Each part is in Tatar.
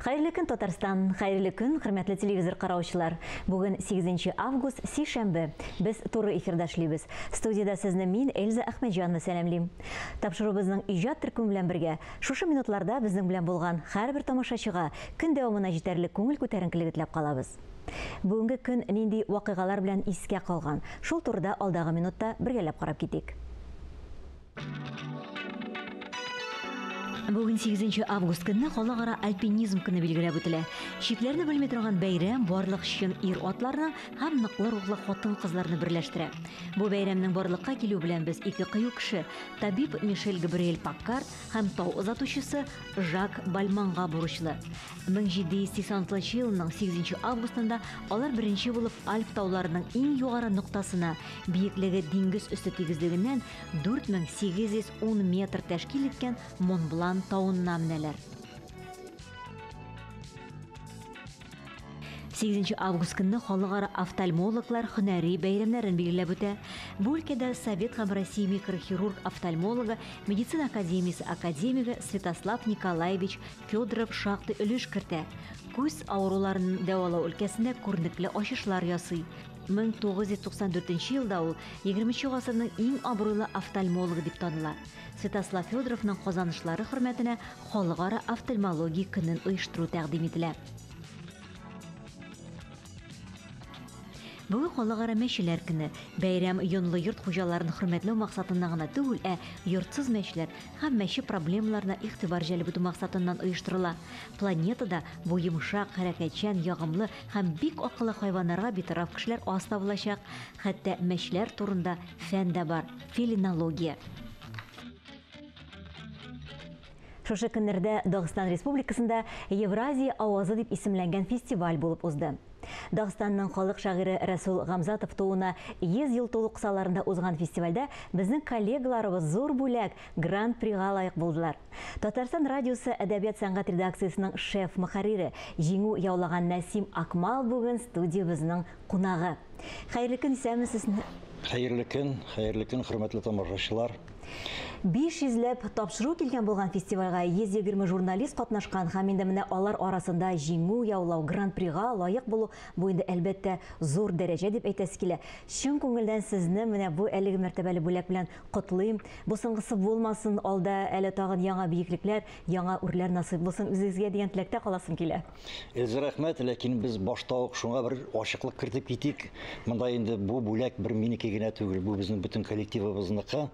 Хәерле көн, Татарстан! Хәерле көн, хөрмәтле телевизор караучылар! Бүген 8 август, сишәмбе. Без туры эфирда эшлибез. Студиядә сезне мин, Эльза Әхмәтҗанова сәламлим. Тапшыруыбызның иҗат төркеме белән бергә шушы минутларда безнең белән булган һәрбер тамашачыга көн дәвамына җитәрлек күңел күтәренкелеге теләп калабыз. Бүгенге көн нинди вакыйгалар белән искә калган? Шул турыда алдагы минутта бергәләп карап китик. Бүген 8 август көнне халыкара альпинизм көне билгеләп үтелә. Чикләрне белми торган бәйрәм барлык чын ир-атларны һәм ныклы рухлы хатын-кызларны берләштерә. Бу бәйрәмнең барлыкка килүе белән без ике кыю кеше, табиб Мишель Габриэль Паккард һәм тау озатучысы Жак Бальманга бурычлы. 1786 елның 8 августында алар беренче булып Альп тауларының иң югары ноктасына, биеклеге диңгез өсте тигезлегеннән 4810 метр тәшкил иткән Монблан тавына менәләр. 8 август көнне халыкара офтальмологлар һөнәри бәйрәмнәрен билгеләп үтә. Бу өлкәдә Совет һәм Россия микрохирург офтальмологы, медицина академиясе академигы Святослав Николаевич Федоров шактый өлеш кертә. Күз авыруларын дәвалау өлкәсендә күренекле ачышлар ясый. 1994 елда ул 20 гасырның иң абруйлы офтальмологы дип таныла. Святослав Федоровның казанышлары хөрмәтенә халыкара офтальмология көнен оештыру тәкъдим ителә. Бүген халыкара мәчеләр көне. Бәйрәм йонлы йорт хуҗаларын хөрмәтләү максатыннан гына түгел, ә йортсыз мәчеләр һәм мәче проблемаларына игътибар җәлеп итү максатыннан оештырыла. Планетада бу йомшак, хәрәкәтчән, ягымлы һәм бик акыллы хайваннарга битараф кешеләр аз табылачак. Хәтта мәчеләр турында фән дә бар фелинология. Шушы көннәрдә Дагыстан Республикасында Евразия авазы дип исемләнгән фестиваль булып узды. Дагыстанның халык шагыйре Рәсул Гамзатов тууына 100 ел тулу кысаларында узган фестивальдә безнең коллегаларыбыз зур бүләк Гран-прига лаек булдылар. Татарстан радиосы әдәбият сәнгать редакциясенең шеф мөхәррире, җиңү яулаган Нәсим Акмал бүген студиябезнең кунагы. Хәерле көн, исәнмесез. Хәерле көн, хәерле көн, хөрмәтле тамашачылар. 500 ләп тапшыру килгән булган фестивальгә 120 журналист катнашкан һәм инде менә алар арасында җиңү яулау, гран-прига лаек булу бу инде әлбәттә зур дәрәҗә дип әйтәсе килә. Чын күңелдән сезне менә бу әлеге мәртәбәле бүләк белән котлыйм. Бу соңгысы булмасын, алда әле тагын яңа биеклекләр, яңа үрләр насыйп булсын үзегезгә дигән теләктә каласым килә. Эльза, рәхмәт, ләкин без башта ук шуңа бер ачыклык кертеп китик. Монда инде бу бүләк бер минеке генә түгел, бу безнең бөтен коллективыбызныкы.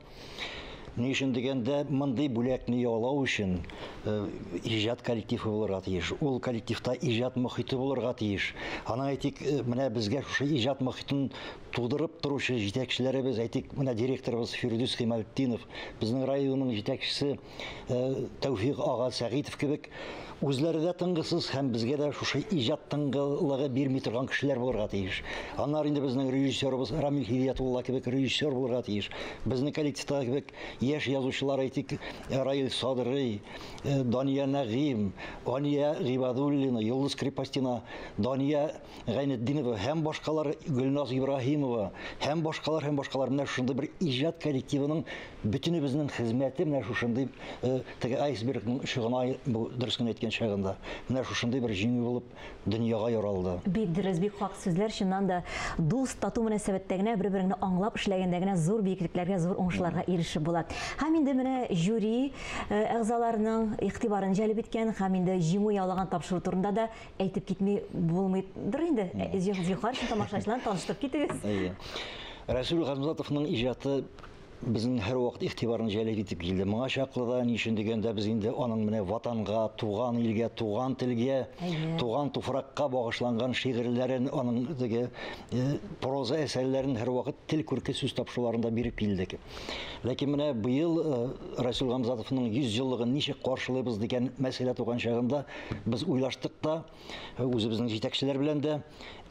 Ни өчен дигәндә, мондый бүләкне яулау өчен иҗат коллективы булырга тиеш. Ул коллективта иҗат мохите булырга тиеш. Аны әйтик, менә безгә шушы иҗат мохитен тудырып торучы җитәкчеләребез, әйтик, менә директорыбыз Фирдүс Гыймалтдинов, безнең районның җитәкчесе Тәүфик ага Сәгыйтов кебек үзләре дә тынгысыз һәм безгә дә шушы иҗат тынгылыгы бирми торган кешеләр булырга тиеш. Аннары инде безнең режиссерыбыз Рамил Һидиятулла кебек режиссер булырга тиеш. Безнең коллективтагы кебек яшь язучылар, әйтик, Раил Садрый, Дания Нәгыйм, Ания Гыйбадуллина, Йолдыз Крепостина, Дания Гайнетдинова һәм башкалар, Гөлназ Ибраһимова һәм башкалар һәм башкалар. Менә шушындый бер иҗат коллективының бөтенебезнең хезмәте менә шушындый теге айсбергның очы гына, бу дөрес генә әйткән чагында, менә шушындый бер җиңү булып дөньяга яралды. Бик дөрес, бик хак сүзләр. Чыннан да, дус, тату мөнәсәбәттә генә, бер-береңне аңлап эшләгәндә генә зур биеклекләргә, зур уңышларга ирешеп була. Һәм инде менә жюри әгъзаларының игътибарын җәлеп иткән һәм инде җиңү яулаган тапшыру турында да әйтеп китми булмыйдыр инде. Зинһар өчен тамашачыларны таныштырып китегез. Әйе. Рәсүл Гамзатовның иҗаты безнең һәрвакыт игътибарны җәлеп итеп килде. Моңа чаклы да, ни өчен дигәндә, без инде аның менә ватанга, туган илгә, туган телгә, туган туфракка багышланган шигырьләрен, аның теге проза әсәрләрен һәрвакыт тел күрке сүз тапшыруларында биреп килдек. Ләкин менә быел Рәсүл Гамзатовның 100 еллыгын ничек каршылыйбыз дигән мәсьәлә туган чагында без уйлаштык та, үзебезнең җитәкчеләр белән дә,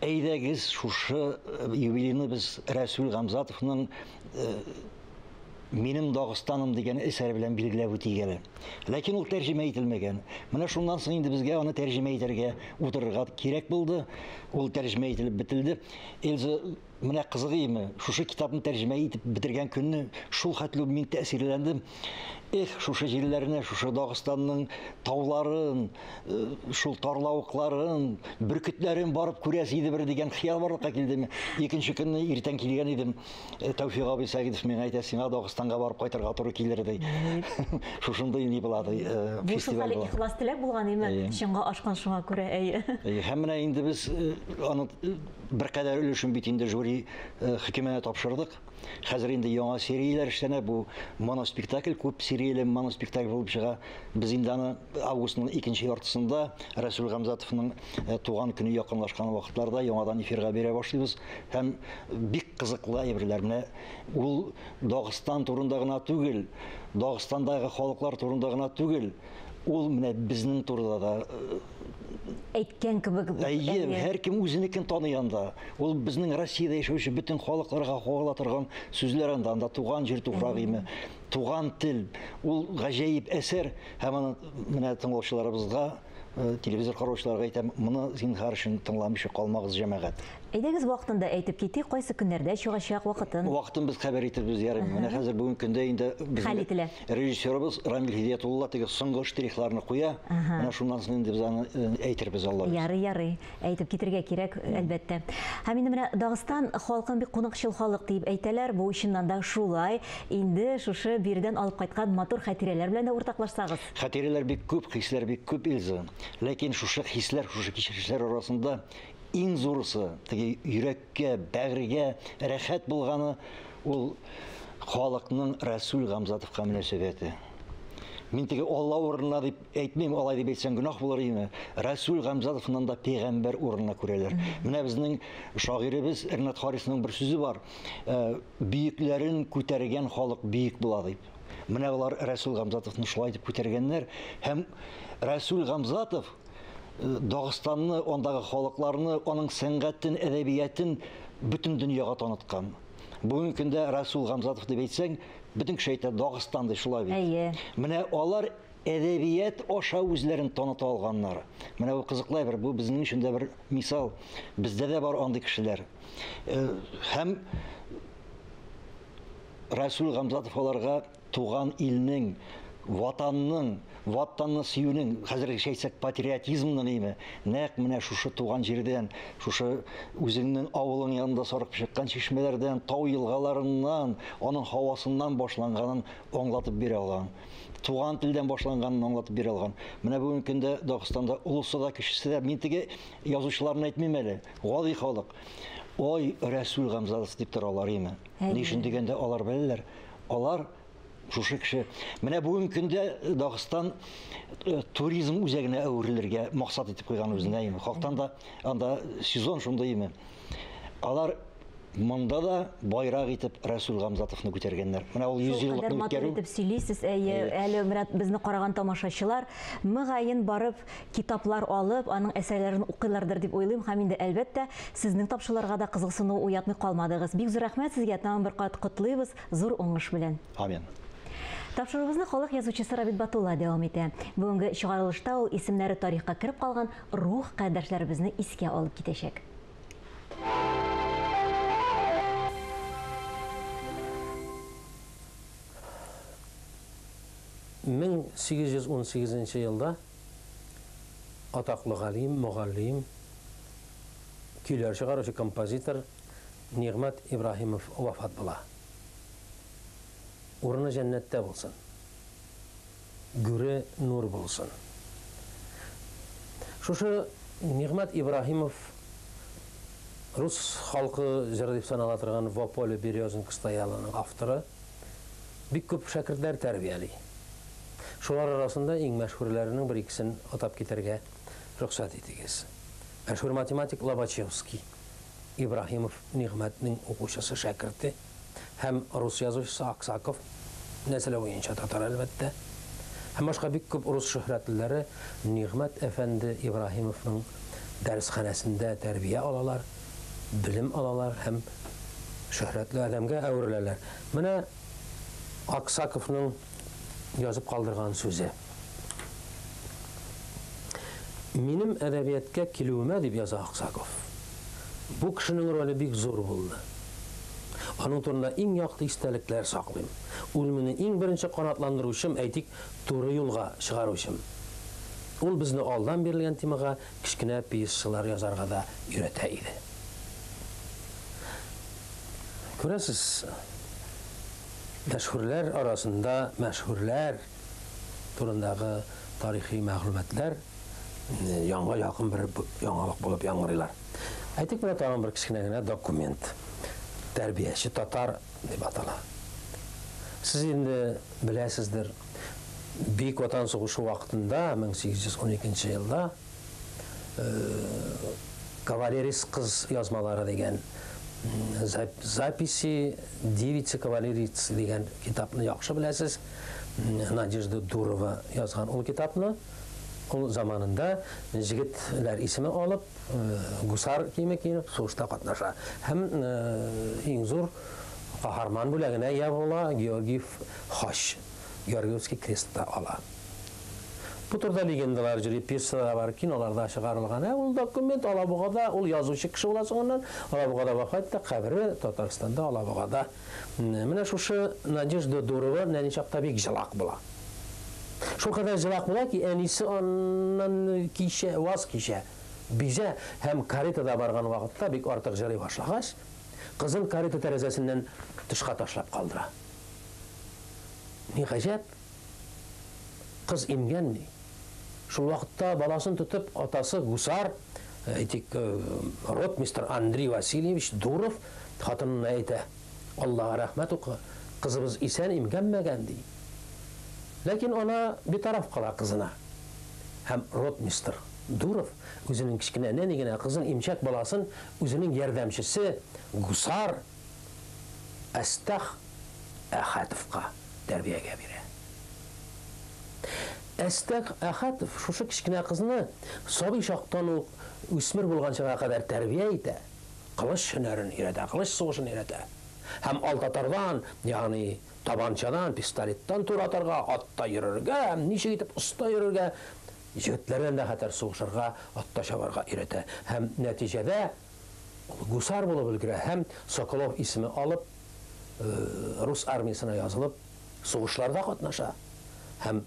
әйдәгез шушы юбилейны без Рәсүл Гамзатовның Минем Дагыстаным дигән әсәре белән билгеләп үтик әле. Ләкин ул тәрҗемә ителмәгән. Менә шуннан соң инде безгә аны тәрҗемә итәргә утырырга кирәк булды. Ул тәрҗемә ителеп бетелде. Эльза, Менә кызыгыймы, шушы китапны тәрҗемә итеп бетергән көнне шул хәтле мин тәэсирләндем. Эх, шушы җирләрне, шушы Дагыстанның тауларын, шул тарлавыкларын, бөркетләрен барып күрәсе иде бер дигән хыял барлыкка килде. Икенче көнне иртән килгән идем. Тәүфик абый Сәгыйтов миңа әйтә, сиңа Дагыстанга барып кайтырга туры килер ди. Шушындый ни була ди, фестиваль була. Бу ихлас теләк булган име? Чынга ашкан шуңа күрә, әйе. Һәм менә инде без аны беркадәр өлешен бит инде жюри хөкеменә тапшырдык. Хәзер инде яңа серияләр эшләнә. Бу моноспектакль, күп серияле моноспектакль булып чыга. Без инде аны августның икенче яртысында Рәсүл Гамзатовның туган көне якынлашкан вакытларда яңадан эфирга бирә башлыйбыз. Һәм бик кызыклы әйберләр. Менә ул Дагыстан турында гына түгел, Дагыстандагы халыклар турында гына түгел, ул менә безнең турыда да әйткән кебек. Әйе, һәркем үзенекен таный анда. Ул безнең Россиядә яшәүче бөтен халыкларга кагыла торган сүзләр анда. Анда туган җир туфрагы име, туган тел. Ул гаҗәеп әсәр. Һәм аны менә тыңлаучыларыбызга, телевизор караучыларга әйтәм, моны зинһар өчен тыңламыйча калмагыз, җәмәгать. Әйдәгез, вакытында әйтеп китик, кайсы көннәрдә чыгачак вакытын? Вакытын без хәбәр итербез, ярый. Менә хәзер бүгенге көндә инде безнең режиссерыбыз Рамил Һидиятулла теге соңгы штрихларны куя. Менә шуннан соң инде без аны әйтербез, Алла бирсә. Ярый, ярый. Әйтеп китергә кирәк, әлбәттә. Һәм инде менә Дагыстан халкын бик кунакчыл халык дип әйтәләр. Бу чыннан да шулай. Инде шушы биредән алып кайткан матур хатирәләр белән дә уртаклашсагыз. Хатирәләр бик күп, хисләр бик күп, Эльза. Ләкин шушы хисләр, шушы кичерешләр арасында иң зурысы, теге йөрәккә, бәгырьгә рәхәт булганы ул халыкның Рәсүл Гамзатовка мөнәсәбәте. Мин теге Алла урынына дип әйтмим, алай дип әйтсәң гөнаһ булыр иде. Рәсүл Гамзатовнан да пәйгамбәр урынына күрәләр. Менә безнең шагыйребез Ренат Харисның бер сүзе бар. Бөекләрен күтәргән халык бөек була дип. Менә алар Рәсүл Гамзатовны шулай дип күтәргәннәр һәм Рәсүл Гамзатов Дагыстанны, андагы халыкларны, аның сәнгатен, әдәбиятын бөтен дөньяга таныткан. Бүгенге көндә Рәсүл Гамзатов дип әйтсәң, бөтен кеше әйтә Дагыстан ди, шулай бит. Әйе. Менә алар әдәбият аша үзләрен таныта алганнар. Менә бу кызыклы әйбер, бу безнең өчен дә бер мисал. Бездә дә бар андый кешеләр. Һәм Рәсүл Гамзатов аларга туган илнең, ватанның, ватанны сөюнең, хәзергечә әйтсәк, патриотизмның име, нәкъ менә шушы туган җирдән, шушы үзеңнең авылың янында саркып чыккан чишмәләрдән, тау елгаларыннан, аның һавасыннан башланганын аңлатып бирә алган. Туган телдән башланганын аңлатып бирә алган. Менә бүгенге көндә Дагыстанда олысы да, кечесе дә, мин теге язучыларны әйтмим әле, гади халык. Ой, Рәсүл Гамзатов дип торалар име. Ни өчен дигәндә алар беләләр. Алар шушы кеше. Менә бүгенге көндә Дагыстан туризм үзәгенә әверелергә максат итеп куйган үзенә име. Хактан да анда сезон шундый име. Алар монда да байрак итеп Рәсүл Гамзатовны күтәргәннәр. Менә ул 100 еллыкны үткәрү. Итеп сөйлисез, әйе, әле менә безне караган тамашачылар мөгаен барып китаплар алып, аның әсәрләрен укыйлардыр дип уйлыйм һәм инде әлбәттә сезнең тапшыруларга да кызыксыну уятмый калмадыгыз. Бик зур рәхмәт сезгә, тагын бер кат котлыйбыз, зур уңыш белән. Амин. Тапшыруыбызны халык язучысы Рабит Батулла дәвам итә. Бүгенге чыгарылышта ул исемнәре тарихка кереп калган рух кардәшләребезне искә алып китәчәк. Мең 818 елда атаклы галим, мөгаллим, көйләр чыгаручы композитор Нигъмәт Ибраһимов вафат була. Урыны җәннәттә булсын. Гүре нур булсын. Шушы Нигъмәт Ибраһимов рус халкы җыры дип санала торган «Во поле березонька стояла»ның авторы, бик күп шәкертләр тәрбияли. Шулар арасында иң мәшһүрләренең бер икесен атап китәргә рөхсәт итегез. Мәшһүр математик Лобачевский, Ибраһимов Нигъмәтнең укучысы, шәкерте һәм рус язучысы Аксаков, нәселе буенча татар әлбәттә, һәм башка бик күп рус шөһрәтлеләре Нигъмәт әфәнде Ибраһимовның дәресханәсендә тәрбия алалар, белем алалар һәм шөһрәтле адәмгә әвереләләр. Менә Аксаковның язып калдырган сүзе. Минем әдәбияткә килүемә, дип яза Аксаков, бу кешенең роле бик зур булды. Аның турында иң якты истәлекләр саклыйм. Ул мине иң беренче канатландыручым, әйтик, туры юлга чыгаручым. Ул безне алдан бирелгән темага кечкенә пьесалар язарга да өйрәтә иде. Күрәсез, мәшһүрләр арасында мәшһүрләр турындагы тарихи мәгълүматлар яңа якын бер яңалык булып яңгырыйлар. Әйтик, менә тагын бер кечкенә генә документ. Тәрбияче татар дип атала. Сез инде беләсездер, Бөек Ватан сугышы вакытында 1812 елда кавалерист кыз язмалары дигән записи девицы кавалериц дигән китапны яхшы беләсез. Надежда Дурова язган ул китапны. Ул заманында җегетләр исеме алып, гусар киеме киенеп сугышта катнаша. Һәм иң зур каһарман бүләгенә ия була, Георгиев хач, Георгиевский крест та ала. Бу турыда легендалар йөри, пьесалар бар, киноларда чыгарылган. Ә ул документ Алабугада, ул язучы кеше була соңыннан, Алабугада вафат итә, кабере Татарстанда, Алабугада. Менә шушы Надежда Дурова нәни чакта бик җылак була. Шул кадәр җылак була ки, әнисе аннан кичә, ваз кичә, бизә һәм каретада барган вакытта бик артык җылый башлагач, кызын карета тәрәзәсеннән тышка ташлап калдыра. Ни гаҗәп, кыз имгәнми. Шул вакытта баласын тотып, атасы гусар, әйтик, ротмистр Андрей Васильевич Дуров хатынына әйтә: Аллага рәхмәт укы, кызыбыз исән, имгәнмәгән, ди. Ләкин ана битараф кала кызына. Һәм ротмистр Дуров үзенең кечкенә нәни генә кызын, имчәк баласын үзенең ярдәмчесе гусар Әстах Әхәтовка тәрбиягә бирә. Әстах Әхәтов шушы кечкенә кызны сабый чактан ук үсмер булганчыга кадәр тәрбия итә, кылыч һөнәрен өйрәтә, кылыч сугышын өйрәтә. Һәм алтатардан, ягъни табанчадан, пистолеттан тур атарга, атта йөрергә, һәм ничек итеп оста йөрергә, җегетләрдән дә хәтәр сугышырга, атта чабарга өйрәтә. Һәм нәтиҗәдә ул гусар булып өлгерә һәм Соколов исеме алып, рус армиясенә язылып, сугышларда катнаша һәм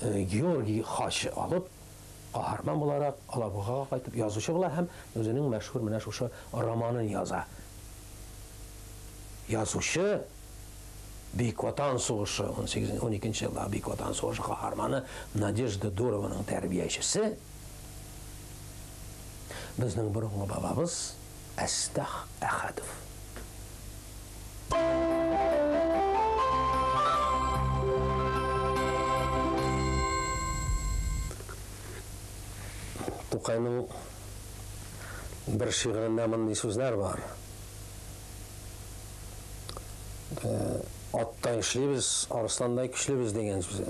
Георгий хачы алып, каһарман буларак Алабугага кайтып язучы була һәм үзенең мәшһүр менә шушы романын яза. Язучы Бөек Ватан сугышы 18-12 елда Бөек Ватан сугышы каһарманы Надежда Дурованың тәрбиячесе безнең борынгы бабабыз Әстах Әхәтов. Тукайның бер шигырендә мондый сүзләр бар. Аттай эшлибез, арысландай көчлебез дигән сүзе.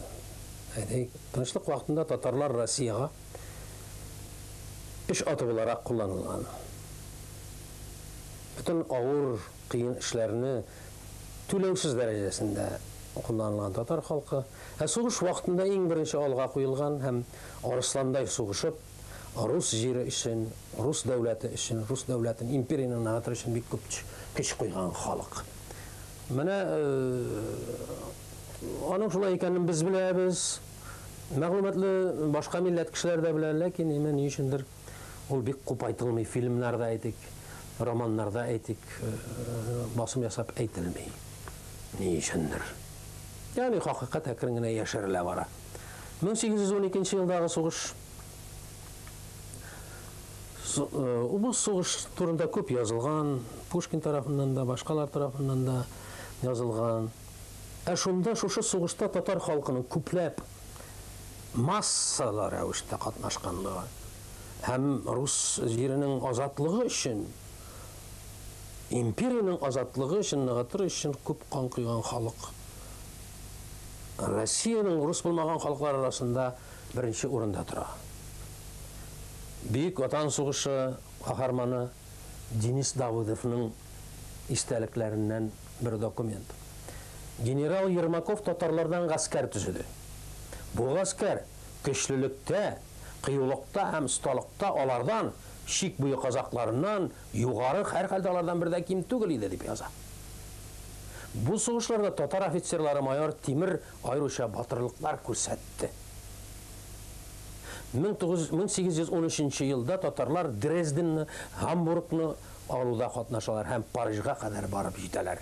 Әйтик, тынычлык вакытында татарлар Россиягә эш аты буларак кулланылган. Бөтен авыр, кыен эшләрне түләүсез дәрәҗәсендә кулланылган татар халкы. Ә сугыш вакытында иң беренче алга куелган һәм арысландай сугышып, рус җире өчен, рус дәүләте өчен, рус дәүләтен, империяне ныгытыр өчен бик күп көч куйган халык. Менә аның шулай икәнен без беләбез. Мәгълүматлы башка милләт кешеләр дә белә, ләкин имә ни өчендер ул бик күп айтылмый, фильмнарда әйтик, романнарда әйтик, басым ясап әйтелми. Ни өчендер. Ягъни хакыйкать әкрен генә яшерелә бара. 1812 елдагы сугыш. Бу сугыш турында күп язылган, Пушкин тарафыннан да, башкалар тарафыннан да язылган. Ә шунда шушы сугышта татар халкының күпләп массалы рәвештә катнашканлыгы һәм рус җиренең азатлыгы өчен, империянең азатлыгы өчен ныгытыр өчен күп кан койган халык. Россиянең рус булмаган халыклар арасында беренче урында тора. Бөек Ватан сугышы каһарманы Денис Давыдовның истәлекләреннән бер документ. Генерал Ермаков татарлардан гаскәр төзеде. Бу гаскәр көчлелектә, кыюлыкта һәм осталыкта алардан, чик буе казакларыннан югары, һәрхәлдә алардан бер дә ким түгел иде, дип яза. Бу сугышларда татар офицерлары майор Тимер аеруча батырлыклар күрсәтте. 1813 елда татарлар Дрезденны, Һамбургны алуда катнашалар һәм Парижга кадәр барып җитәләр.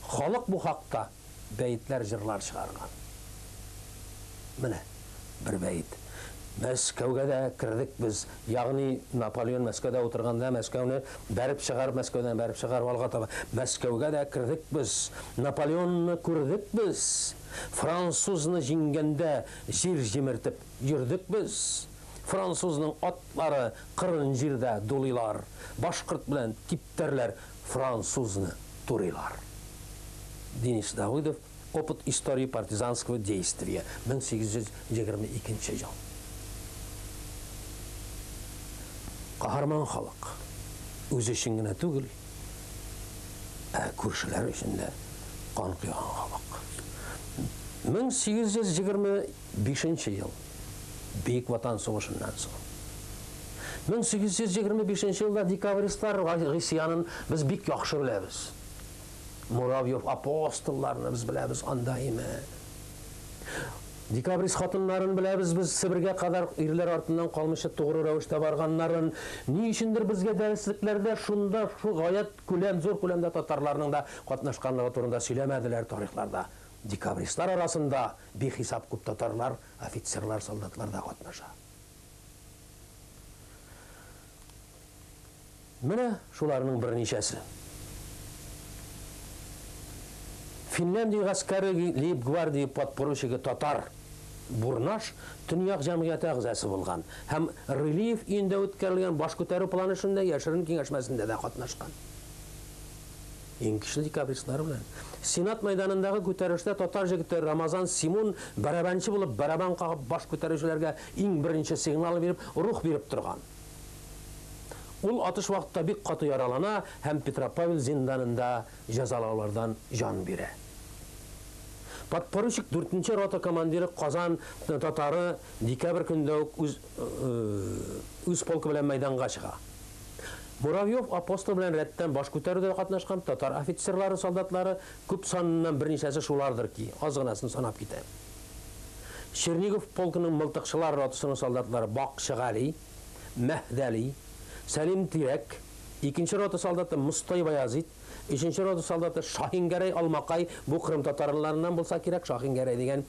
Халык бу хакта бәетләр, җырлар чыгарган. Менә бер бәет. Мәскәүгә дә кердек без. Ягъни Наполеон Мәскәүдә утырганда Мәскәүне бәреп чыгарып, Мәскәүдән бәреп чыгарып алга таба. Мәскәүгә дә кердек без. Наполеонны күрдек без. Французны җиңгәндә җир җимертеп йөрдек без. Французның атлары кырын җирдә дулыйлар. Башкорт белән типтәрләр французны турыйлар. Денис Давыдов, Опыт истории партизанского действия, 1822 ел. Каһарман халык. Үзе өчен генә түгел, ә күршеләр өчен дә кан койган халык. 1825 ел. Бөек Ватан сугышыннан соң. 1825 елда декабристлар гыйсьянын без бик яхшы беләбез. Муравьев апостолларны без беләбез анда име. Декабрист хатыннарын беләбез без Себергә кадәр ирләр артыннан калмыйча тугры рәвештә барганнарын. Ни өчендер безгә дәреслекләрдә шунда шул гаять күләм, зур күләмдә татарларның да катнашканлыгы турында сөйләмәделәр тарихларда. Декабристлар арасында бихисап күп татарлар, офицерлар, солдатлар да катнаша. Менә шуларның берничәсе. Финляндия гаскәре лейб-гвардия подпоручигы татар Бурнаш Төньяк җәмгыяте әгъзасы булган һәм Рылеев өендә үткәрелгән баш күтәрү планы эшендә яшерен киңәшмәсендә дә катнашкан. Иң көчле декабристлар белән. Сенат мәйданындагы күтәрелештә татар җегете Рамазан Симун барабанчы булып барабан кагып баш күтәрүчеләргә иң беренче сигнал биреп, рух биреп торган. Ул атыш вакытта бик каты яралана һәм Петропавел зинданында җәзалаулардан җан бирә. Подпоручик 4 рота командиры Казан татары декабрь көндә үк үз үз полкы белән мәйданга чыга. Муравьев апостол белән рәттән баш күтәрүдә катнашкан татар офицерлары, солдатлары күп саныннан берничәсе шулардыр ки, аз гынасын санап китә. Чернигов полкының мылтыкчылар ротасының солдатлары Бакчыгали, Мәһдәли, Сәлим Тирәк, икенче рота солдаты Мостай Баязит, өченче рота солдаты Шаһингәрәй Алмакай, бу Кырым татарларыннан булса кирәк, Шаһингәрәй дигән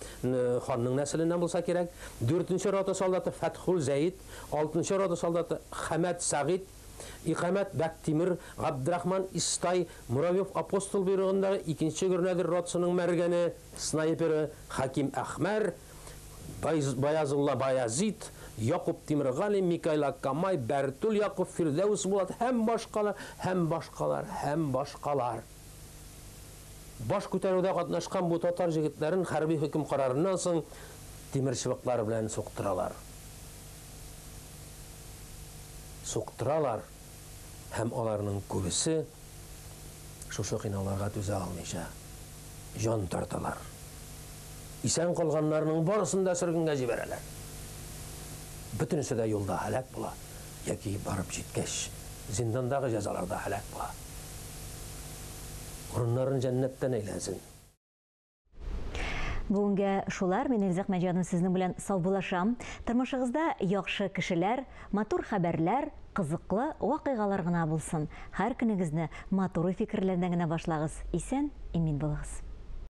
ханның нәселеннән булса кирәк. Дүртенче рота солдаты Фәтхул Зәид, алтынчы рота солдаты Хәмәт Сәгид, Икамәт Бәктимир, Габдрахман Истай, Муравьев апостол бұйрығындағы икенче гөрнәдер ротасының мәргәне, снайперы Хаким Әхмәр, Баязулла Баязит, Якуб Тимиргали, Микайла Камай, Бәртул Якуб, Фирдәүс Булат һәм башкалар, һәм башкалар, һәм башкалар. Баш күтәрүдә катнашкан бу татар җегетләрен хәрби хөкем карарыннан соң тимер чыбыклары белән суктыралар. Суктыралар һәм аларның күбесе шушы кыйнауларга түзә алмыйча җан тарталар. Исән калганнарның барысын да сөргенгә җибәрәләр. Бөтенесе дә юлда һәлак була, яки барып җиткәч, зиндандагы җәзаларда һәлак була. Урыннарын җәннәттән әйләнсен. Бүгенгә шулар, мин Эльза Әхмәтҗанова сезнең белән саубуллашам. Тормышыгызда яхшы кешеләр, матур хәбәрләр, кызыклы вакыйгалар гына булсын. Һәр көнегезне матур фикерләрдән генә башлагыз. Исән, имин булыгыз.